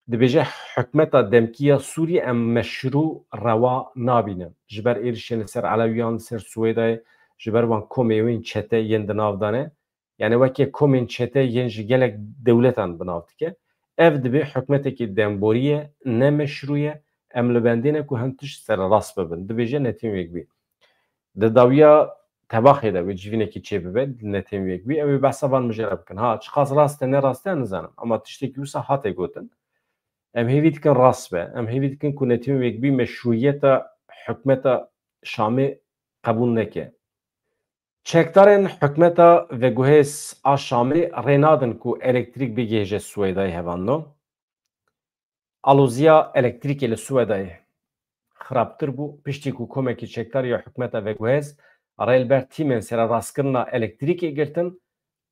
dibêje hikmeta demkî ya Sûriyê em meşrû rewa nabînin. Ji ber êrişên li ser Elewiyan, li ser Swêdayê, ji ber wan komê wên çete yên di nav de ne. Yani weke komên çete yên ji gelek dewletan bi nav dike. Ev dibe hikmetekî demborî ye, ne meşrû ye. Em li bendê ne ku hin tişt sererast bibin. Dibêje Netin Wekbî. Di dawiya tebaxê de wê civînekî çêbibe, Netin Wekbî, ew ê behsa van mijara bikin. Ha, çiqas rast e, ne rast e, nizanim. Ama tiştekî wisa hate gotin. Em hêvî dikin rast be. Em hêvî dikin ku Netin Wekbî meşrûyeta hikmeta Şamê qebûl neke. Çekdarên hikmeta veguhêz a Şamê rê nadin ku elektrîk bigihêje Swêdayê, hevanno. Aloziya elektrîkê li Swêdayê xirabtir bû, piştî ku komekî çekdar ya hikmeta veguhêz rê li ber tîmên sererastkirina elektrîkê girtin,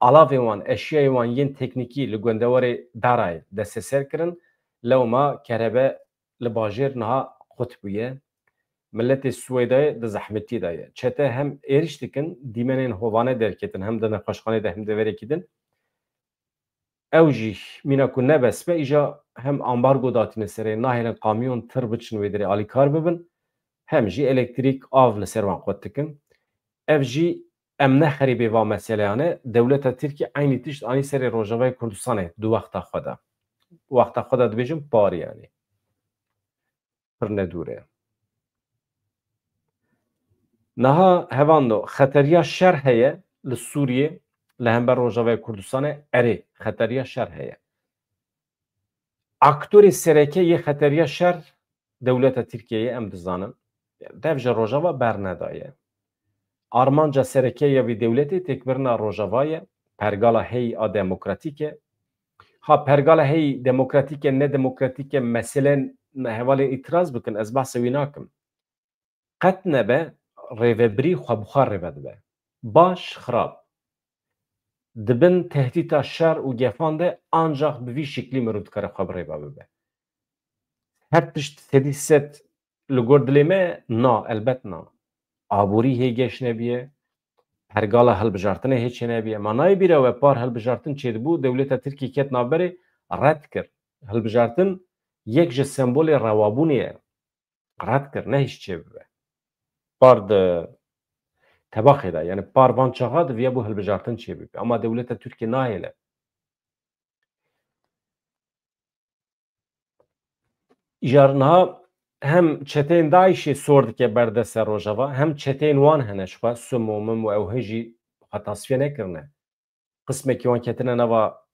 alavên wan, eşyayê wan yên teknîkî li gundewarê Darayê desteser kirin, lewma kerebe li bajêr niha qut bûye. Miletê Swêdayê di zehmetî de ye. Çete hem êrîş dikin, dîmenên hovane derketin, hem di nexweşxanê de, hem deverekî din. Ew jî mîna ku ne bes be, îja hem ambargo datîne serê, nahêlin kamyon tir biçin wê derê alîkar bibin, hem jî elektrîk, av li ser wan qut dikin. Ev jî em ne xerîbê va meseleyan e. Dewleta Tirkî eynî tişt anî serê Rojavayê Kurdistanê di wexta xwe de. Wexta xwe de dibêjin parî, yanî. Pir nedûr e. Niha hevando xeteriya şer heye li Sûriyê, li hember Rojavayê Kurdistanê, erê, xeteriya şer heye. Aktorê sereke yê xeteriya şer dewleta Tirkiyeyê, em dizanin. Dev ji Rojava bernedaye. Armanca sereke ya vî dewletê têkbirina Rojava ye, pergala heyî a demokratîk e. Ha pergala heyî demokratîk e, ne demokratîk e, mesele hevalên îtiraz bikin, ez behsa wî nakim. Qet nebe rêvebirî xwe bi xwe rêve dibe. Baş, xirab. Di bin tehdîta şer û gefan de ancax bi vî şiklî mirov dikare xwe bi rêve bibe. Her tişt sedî sed li gor dilê me? Na, elbet na. Aborî hê geş nebiye, pergala hilbijartinê hê çênebiye. Ma nayê bîra we par hilbijartin çêdibû, dewleta Tirkî ket navberê, red kir. Hilbijartin yek ji sembolê rewabûnê ye. Red kir, nehişt çêbibe. Par di tebaxê de, yani par van çaxa diviya bû hilbijartin çêbibe. Ama dewleta Tirkî nahêle. Îjar niha hem çeteyên DAIŞê sor dike ber dest ser Rojava, hem çeteyên wan hene ji xwe, Sumo, Mimo, ew hê jî xwe tasfiye nekirine. Qismekî wan ketine nava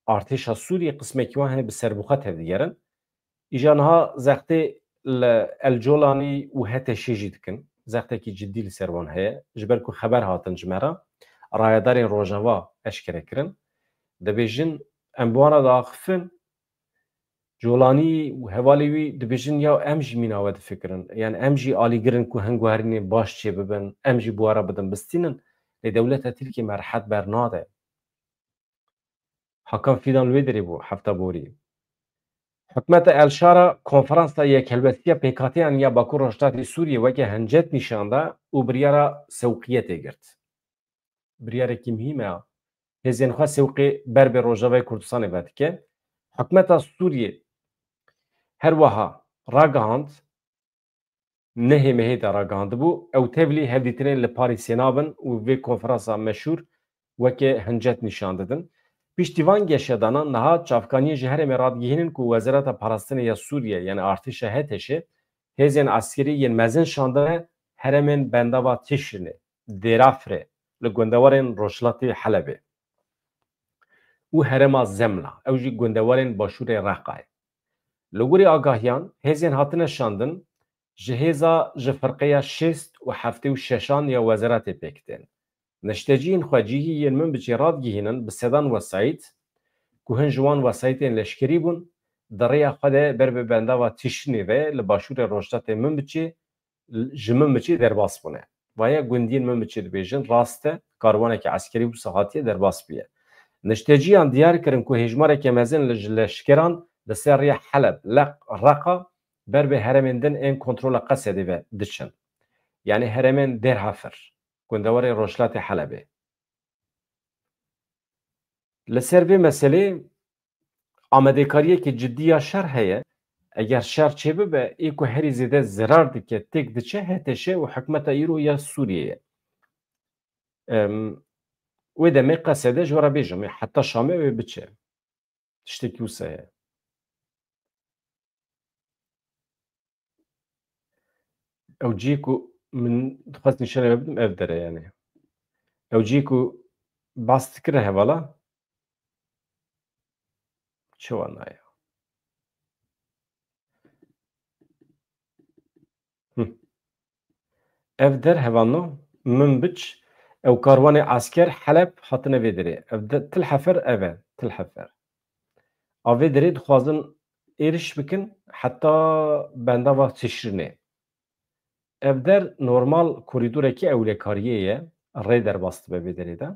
artêşa Sûriyê, qismekî wan hene bi serbixwe tevdigerin. Îja niha zextê li El Colanî û HTŞ'ê jî dikin. Zextekî cidî li ser wan heye. Ji ber ku xeber hatin ji me re, rayedarên Rojava eşkere kirin. Dibêjin, em bi wan re diaxifin. Colanî û hevalê wî dibêjin, ya em jî mîna we difikirin. Yani em jî alîgir in ku hin guherînên baş çêbibin, em jî bi we re bidin bistînin. Lê dewleta Tirkiyê me rehet bernade. Hakan Fidan li wê derê bû hefta borî. Hikûmeta El Şara konferansa yekhelbestiya pêkhateyan ya Bakur Rojhilatê Sûriyê weke hincet nîşan da û biryara sewqiyetê girt. Biryarekî muhîm e. hêzên xwe sewqê ber bi Rojavayê Kurdistanê vedike. Hikûmeta Sûriyê her wiha ragihand, nehê mehê de ragihandibû, ew tevlî hevdîtinên li Parîsê nabin û vê konferansa meşhûr weke hincet nîşan didin. Piştî van geşedanan niha çavkaniyên ji herêmê radigihînin ku Wezareta Parastinê ya Sûriye, yani artêşa H T Ş'ê, hêzên eskerî yên mezin şandine herêmên bendava Tişrînê, Dêrafirê, li gundewarên rojhilatê Helebê û herêma Zemla, ew jî gundewarên başûrê Reqayê. Li gorî agahiyan, hêzên hatine şandin, ji hêza ji firqeya şêst û heftê û şeşan ya wezeretê pêk tên. Nişteciyên xwecihî yên Minbiçê radigihînin bi sedan wesayît, ku hin ji wan wesayîtên leşkerî bûn, di rêya xwe de ber bi bendava Tişrînê ve li başûrê rojhilatê Minbiçê, ji Minbiçê derbas bûne. Vaya gundiyên Minbiçê dibêjin, rast e, karwaneke eskerî wisa hatiye derbas bûye. Nişteciyan diyar kirin ku hêjmareke mezin li ji leşkeran li ser rêya Heleb, Leq, Reqa, ber bi herêmên din ên kontrola Qesedê ve diçin. Yani herêmên Dêrhafir, gundewarê rojhilatê Helebê. Li ser vê meselê amadekariyekî cidî ya şer heye. Eger şer çêbibe, ê ku herî zêde zerar dike, têk diçe H T Ş û hikûmeta îro ya Sûriyeyê. Em, wê demê Qesede ji we re bêjim, ê heta Şamê wê biçe. Tiştekî wisa ye. Ew cihê ku min dixwest nîşanê we bidim, ev der e yani. Ew cihê ku behs dikire hevala, çi wana ye? Hı. Ev der hevalno, Minbiç, ew karwanê esker Heleb hatine vê derê. Ev de, Til Hefer ev e, Til Hefer. A vê derê dixwazin êriş bikin heta bendava Tişrînê. Ev der normal korîdorekî ewlekariyê ye, rê derbas dibe vê derê de.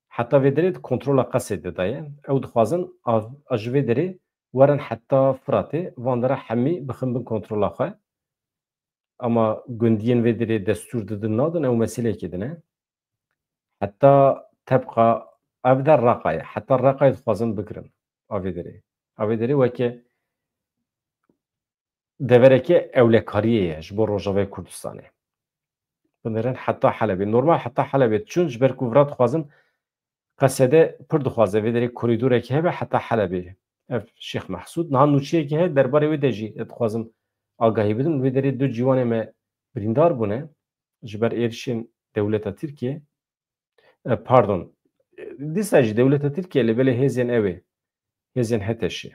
Heta vê derê di kontrola Qesedê de ye. Ew dixwazin a, a ji vê derê werin heta Firatê, van dera hemî bixin bin kontrola xwe. Ama gundiyên vê derê destûr didin nadin, ew meseleyekê din e. Heta tebqa, ev der Reqa ye. Heta Reqayê dixwazin bigirin a vê derê. A vê derê weke devereke ewlekariyê ye ji bo Rojavayê Kurdistanê. Binêrin heta Helebê. Normal heta Helebê diçûn, ji ber ku vira dixwazin, Qesede pir dixwaze vê derê korîdorek hebe heta Helebê. Ev Şêx Mehsûd. Niha nûçeyekê heye, derbarê wê de jî ez dixwazim agahî bidim. Vê derê du ciwanê me birîndar bûne ji ber êrişên dewleta Tirkiyê. E, pardon. E, dîsa jî dewleta Tirkiyê, lê belê hêzên ew ê. Hêzên H T Ş'ê.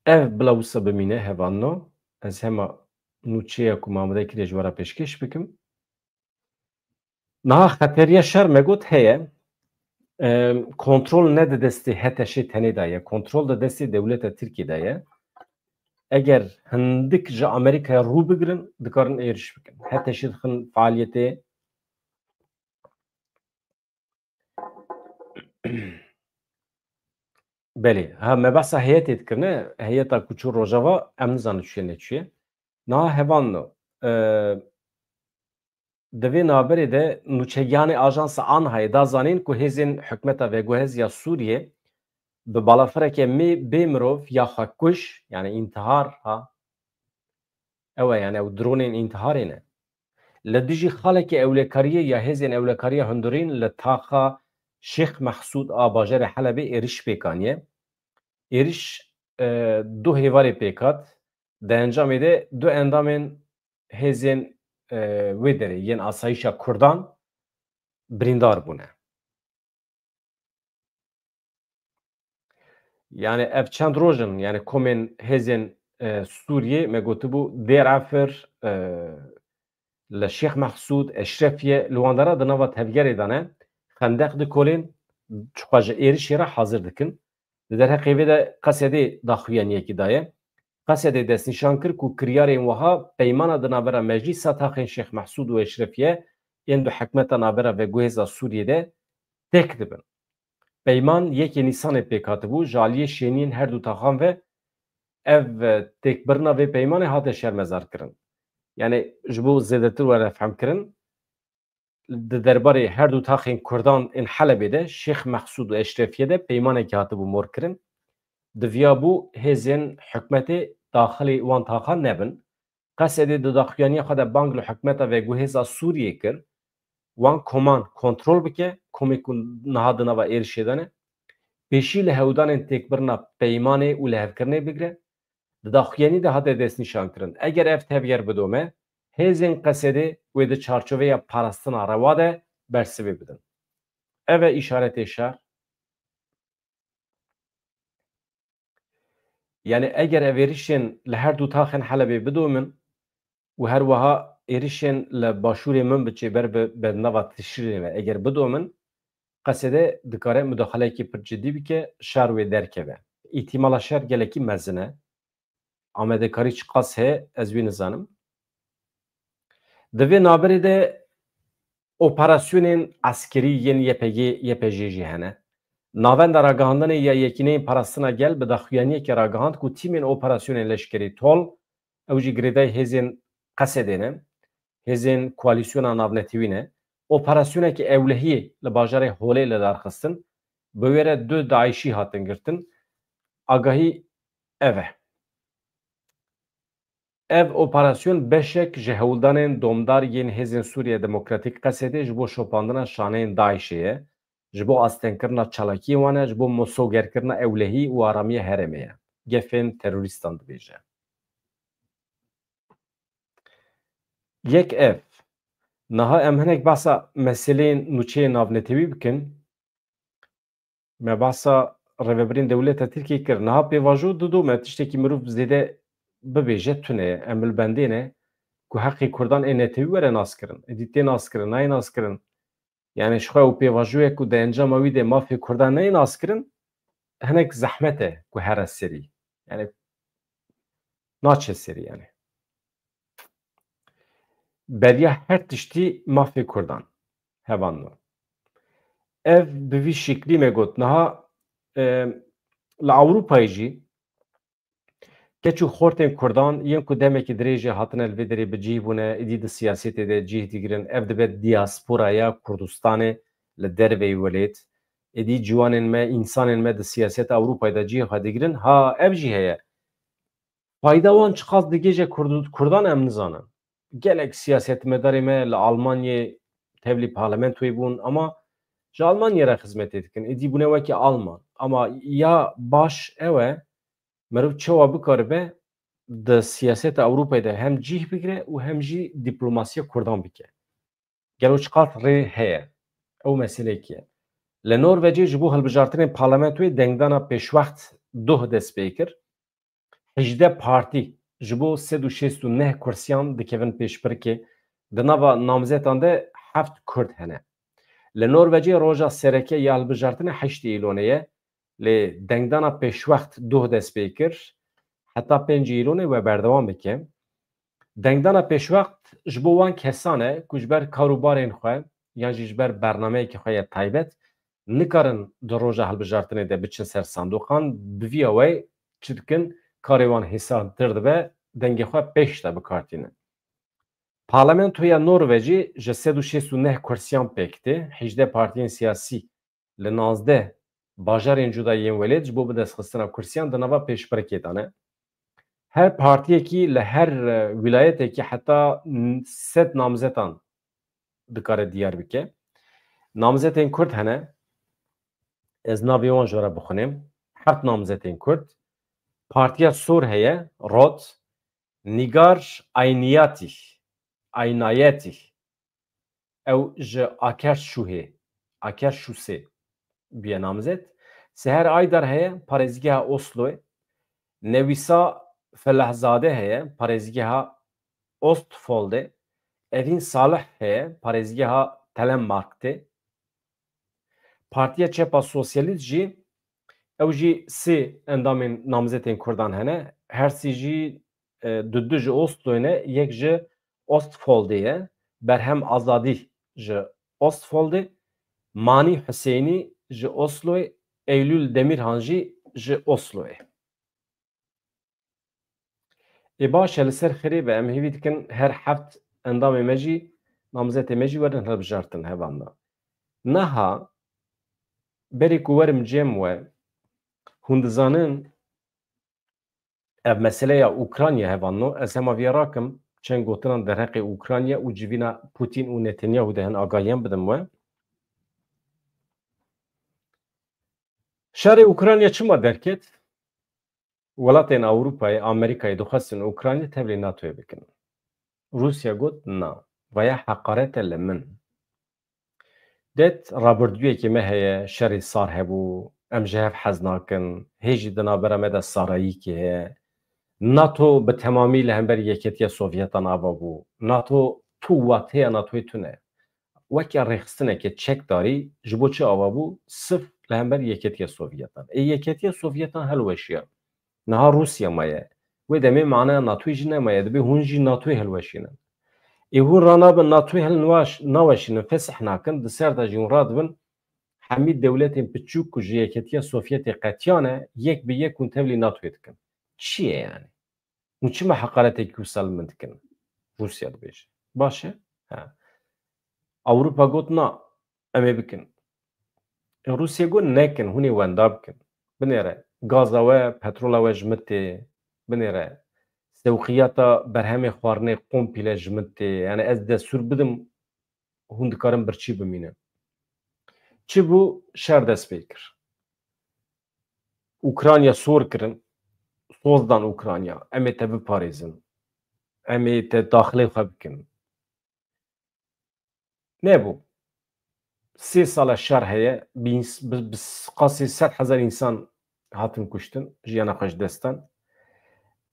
Ev bila wisa bimîne, hevalno. Ez hema nûçeya ku me amade kiriye ji we re pêşkêş bikim. Niha xeteriya şer me got heye. Em, kontrol ne di destê H T Ş'ê tenê de ye. Kontrol di destê dewleta Tirkiyê de ye. Eger hindik ji Amerîkaya rû bigirin, dikarin êriş bikin. H T Ş dixin faaliyetê. Belê, ha, me behsa heyetê dikirine, heyeta ku çû Rojava, em nizanin çûye neçûye. Niha hevalno, e, di vê navberê de nûçegihanê ajansa Anhayê da zanîn ku hêzên hikûmeta veguhez ya Sûriyê bi balafireke mê bê mirov ya xwekuj, yani întihar, ha, ew e, yani ew dronên întiharê ne. Li dijî xaleke ewlekariyê ya hêzên ewlekariya hundirîn li taxa Şêx Mehsûd a bajarê Helebê êriş pêk aniye. Êriş, e, du hêvarê pêk hat. Di encamê de du endamên hêzên, e, wê derê yên asayîşa Kurdan birîndar bûne. Yani ev çend roj in, yani komên hêzên, e, Sûriyê, me gotibû Dêr Efir, e, li Şêx Mehsûd, Eşrefiye, li wan dera di nava tevgerê de ne, xendeq dikolên, çiqa ji êrişê re hazir dikin. Di derheqê vê de Qesedê daxuyaniyekî daye. Qesedê destnîşan kir ku kiryarên wiha peymana di navbera Meclîsa Taxên Şêx Mehsûd û Eşrefiye ên du hikûmeta navbera veguhêza Sûriyê de têk dibin. Peyman yekê Nîsanê pêk hatibû, ji aliyê şêniyên her du taxan ve ev, e, têkbirina vê peymanê hate şermezarkirin. Yani ji bo zêdetir were fehmkirin, di derbarê her du taxên Kurdan ên Helebê de, Şêx Mexsûd û Eşrefiye de peymanekî hatibû morkirin. Di viya bû hêzên hikûmetê daxilî wan taxan nebin. Qesedê di daxuyaniya xwe de bang li hikûmeta veguhêza Sûriyê kir, wan koman kontrol bike, komê ku niha di nava êrişê de ne, pêşî li hewdanên têkbirina peymanê û lihevkirinê bigire. Di daxuyanî de hate destnîşankirin, eger ev tevger bidome, hêzên Qesedê wê di çarçoveya parastina rewa de bersivê bidin. Ev e îşaretê şer. Yani eger ev êrişên li her du taxên Helebê bidomin û her wiha êrişên li başûrê Minbiçê ber bi bendava Tişrînê ve eger bidomin, Qesedê dikare mudaxaleyekî pir cidî bike, şer wê derkeve. Îhtîmala şer gelekî mezin e. Amadekarî çiqas heye, ez wî nizanim. Di vê navberê de operasyonên eskerî yên Y P G, Y P J jî hene. Navenda ragihandinê ya Yekîneyên Parastina Gel bi daxuyaniyekê ragihand ku tîmên operasyonên leşkerî Tol, ew jî girêdayî hêzên Qesedê ne, hêzên koalîsyona navnetewî ne, operasyonekî ewlehiyê li bajarê Holê li dar xistin, bi wê re du DAIŞî hatin girtin. Agahî ev e. Ev operasyon beşek ji hewldanên domdar yên Hêzên Sûriye Demokratîk, Qesedê, ji bo şopandina şaneyên DAIŞê ye, ji bo astengkirina çalakiyên wan e, ji bo misogerkirina ewlehî û aramiya herêmê ye. Gefên terorîstan dibêje. Yek ev. Niha em hinek behsa meseleyên nûçeyên navnetewî bikin. Me behsa rêvebirên dewleta Tirkiyê kir. Niha pêvajo dido me tiştekî mirov zêde bibêje tune ye. Em li bendê ne ku heqê Kurdan ê netewî were naskirin. Êdî tê naskirin, nayê naskirin. Yani ji xwe ew pêvajoyek ku di encama wî de mafê Kurdan neyê naskirin, hinek zehmet e ku here serî. Yani naçe serî yani. Beriya her tiştî mafê Kurdan. Hevalno. Ev bi vî şiklî me got. Niha, e, li Ewropayê jî keç û xortên Kurdan yên ku demekî dirêj e hatine li vê derê bi cih bûne, êdî di siyasetê de cih digirin, ev dibe diasporaya Kurdistanê li derveyî welêt. Êdî ciwanên me, însanên me di siyaseta Ewropayê de cihê xwe digirin. Ha, ev jî heye. Fayda wan çiqas digihêje Kurd-, Kurdan em nizanin. Gelek siyasetmedarê me li Almanyê tevlî parlamentoyê bûn, ama ji Almanyê re xizmetê dikin. Êdî bûne wekî Alman. Ama ya baş ew e, mirov çawa bikaribe di siyaseta Ewropayê de hem cih bigire û hem jî diplomasiya Kurdan bike. Gelo çiqas rê heye? Ew meseleyekî ye. Li Norvecê ji bo hilbijartinên parlamentoyê dengdana pêşwext doh dest pê kir. Hejdeh partî ji bo sed û şêst û neh kursiyan dikevin pêşbirkê. Di nava namzetan de heft Kurd hene. Li Norvecê roja sereke ya hilbijartinê heştê Îlonê ye. Lê dengdana pêşwext doh dest pê kir, heta pêncî Îlonê we berdewam bike. Dengdana pêşwext ji bo wan kesan e ku ji ber kar û barên xwe yan jî ji ber bernameyekî xwe ya taybet nikarin di roja hilbijartinê de biçin ser sandoqan, bi vî awayî çi dikin, karê wan hêsantir dibe, dengê xwe pêş de bi kar tînin. Parlamentoya Norvecî ji sed û şêst û neh kursiyan pêk tê, hejdeh partiyên siyasî li nazdeh bajarên cuda yên welêt ji bo bidestxistina kursiyan di nava pêşbirkê de ne. Her partiyekî li her, e, wîlayetekî heta n-, sed namzetan dikare diyar bike. Namzetên Kurd hene. Ez navê wan ji we re bixwînim. Heft namzetên Kurd. Partiya Sor heye, Rot, Nîgar Ayniyatî, Aynayetî. Ew ji Akerşûhê, Akerşûsê bûye namzet. Seher Aydar heye, parêzgeha Osloyê. Newîsa Felahzade heye, parêzgeha Ostfoldê. Evîn Salih heye, parêzgeha Telemarktê. Partiya Çepa Sosyalîst jî, ew jî sê endamên namzetên Kurdan hene. Her sê jî, e, du du ji Osloyê ne, yek ji Ostfoldê ye. Berhem Azadî ji Ostfoldê, Manî Huseynî ji Osloyê, Eylül Demirhan jî ji Osloyê. Ê baş e, li ser xêrê be, em hêvî dikin her heft endamê me jî Namzetê me jî werin hilbijartin hevan de. Niha berê ku werim cem we, hûn dizanin ev meseleya Ukrayna hevanno, ez hema viya rakim çend gotinan derheqê Ukrayna û civîna Putin û Netanyahu de hin agahiyan bidim we. Şerê Ukrayna çima derket? Welatên Ewropayê, Amerîkayê dixwestin Ukrayna tevlî NATOyê bikin. Rûsya got, na, vaya heqaret e li min. Det rabirdûyekê me heye, şerê sar hebû, em ji hev hez nakin, hê jî di navbera me de sarayîkê heye. NATO bi temamî li hember Yeketiya Sovyetan ava bû. NATO tu wateya NATOyê tune. Weke rêxistineke çekdarî ji bo çi ava bû? Sif li hember Yeketiya Sovyetan. Ê Yeketiya Sovyetan hilweşiya. Niha Rûsya maye. Wê demê maneya NATOyê jî nemaye. Dibê hûn jî NATOyê hilweşînin. Ê hûn ranabin NATOyê hil niwaş-, naweşînin, fesih nakin, di ser de jî hûn radibin hemî dewletên piçûk ku ji Yeketiya Sovyetê qetiyane, yek bi yek hûn tevlî NATOyê dikin. Çi ye yani? Hûn çima heqaretekî wisa li min dikin? Rûsya dibêje. Baş e? He. Ewropa got, na, em ê bikin. E, Rûsya got, nekin, hûn ê wenda bikin. Binêre, gaza we, petrola we ji min tê. Binêre, sewqiyata berhemê xwarinê kompîle ji min tê. Yani ez destûr bidim, hûn dikarin birçî bimînin. Çi bû? Şer dest pê kir. Ukrayna sor kirin, soz dan Ukrayna. Em ê te biparêzin. Em ê te daxilê xwe bikin. Nebû. Sê sala şer heye, bi ins-, bi, bi s-, qasî sed hezar însan hatin kuştin, jiyana xwe ji dest dan.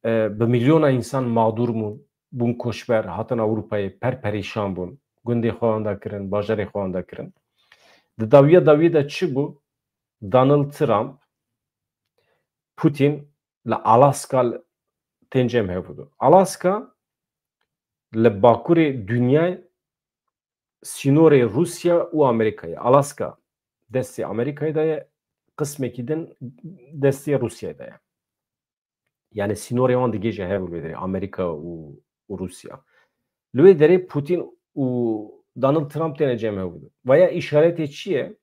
E, bi milyona însan mağdur bûn, bûn koçber, hatin Ewropayê, per perîşan bûn. Gundê xwe wenda kirin, bajarê xwe wenda kirin. Di dawiya dawiyê de çi bû? Donald Trump, Putin li Alaska tên cem hevû do. Alaska li bakurê dinyayê sînorê Rûsya û Amerîkayê. Alaska destê Amerîkayê de ye, qismekî din destê Rûsyayê de ye. Yani sînorê wan digihêje hev li wê derê, Amerîka û, û Rûsya. Li wê derê Putin û Donald Trump têne cem hev bidin. Vaya îşaretê çi ye?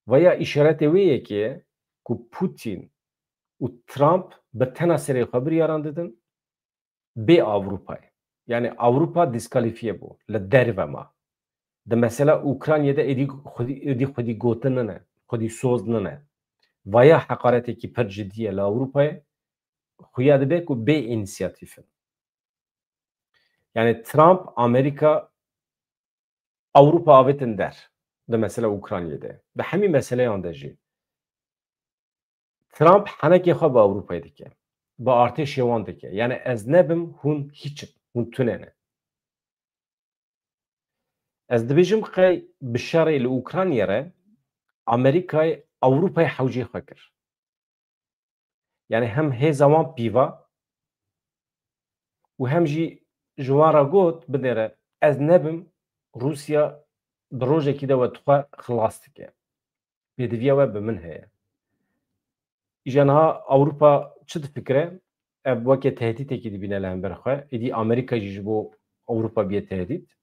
Vaya îşaretê wê yekê ye ku Putin û Trump bi tena serê xwe biryaran didin, bê Ewropayê. Yani Ewropa dîskalîfiye bû, li derve ma. Di mesela Ukraynayê de êdî xwedî, êdî xwedî gotin nine, xwedî soz nine. Vaya heqaretekî pir cidî ye li Ewropayê, xuya dibe ku bê însiyatîf in. Yani Trump, Amerîka, Ewropa avêtin der. Di mesela Ukraynayê de. Di hemî meseleyan de jî. Trump henekê xwe bi Ewropayê dike. Bi artêşê wan dike. Yani ez nebim, hûn hiç in. Hûn tune ne. Ez dibêjim qey bi şerê li Ukraynayê re Amerîkayê Ewropayê hewcê xwe kir. Yani hem hêza wan pîva û hem jî ji wan re got, binêre, ez nebim, Rûsya di rojekî de we dixwe xilas dike. Pêdiviya we bi min heye. Îja niha Ewropa çi difikire? Ev weke tehdîtekî dibîne li hember xwe. Êdî Amerîka jî ji bo Ewropa biye tehdît.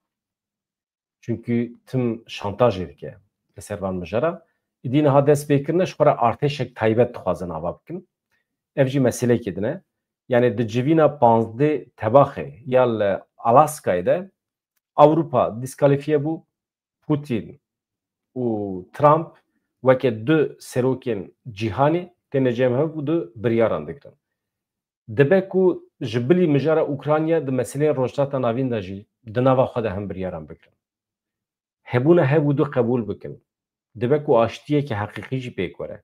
Çunkî tim şantajê dike li ser van mijara. Îdî niha dest pê kirine, ji xwe re artêşek taybet dixwazin ava bikin. Ev jî meselekê din e. Yani di civîna panzdeh Tebaxê ya li Alaskayê de Ewropa dîskalîfiye bû. Putin û Trump weke du serokên cîhanê têne cem hev û du biryaran digirin. Dibe ku ji bilî mijara Ukrayna di meseleyên Rojhilata Navîn de jî di nava xwe de hin biryaran bigirin. Hebûna hev û du qebûl bikin. Dibe ku aştiyeke heqîqî jî pêk were.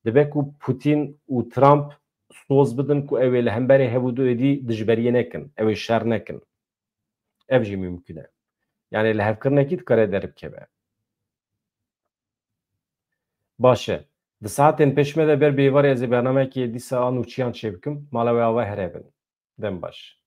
Dibe ku Putin û Trump soz bidin ku ew ê li hemberê hev û du êdî dijberiyê nekin, ew ê şer nekin. Ev jî mimkun e. Yani lihevkirinekî dikare deribikeve. Baş e. Di saetên pêş me de ber bi êvarê ez ê bernameyekê dîsa a nûçiyan çêbikim. Mala we ava here bin. Dem baş.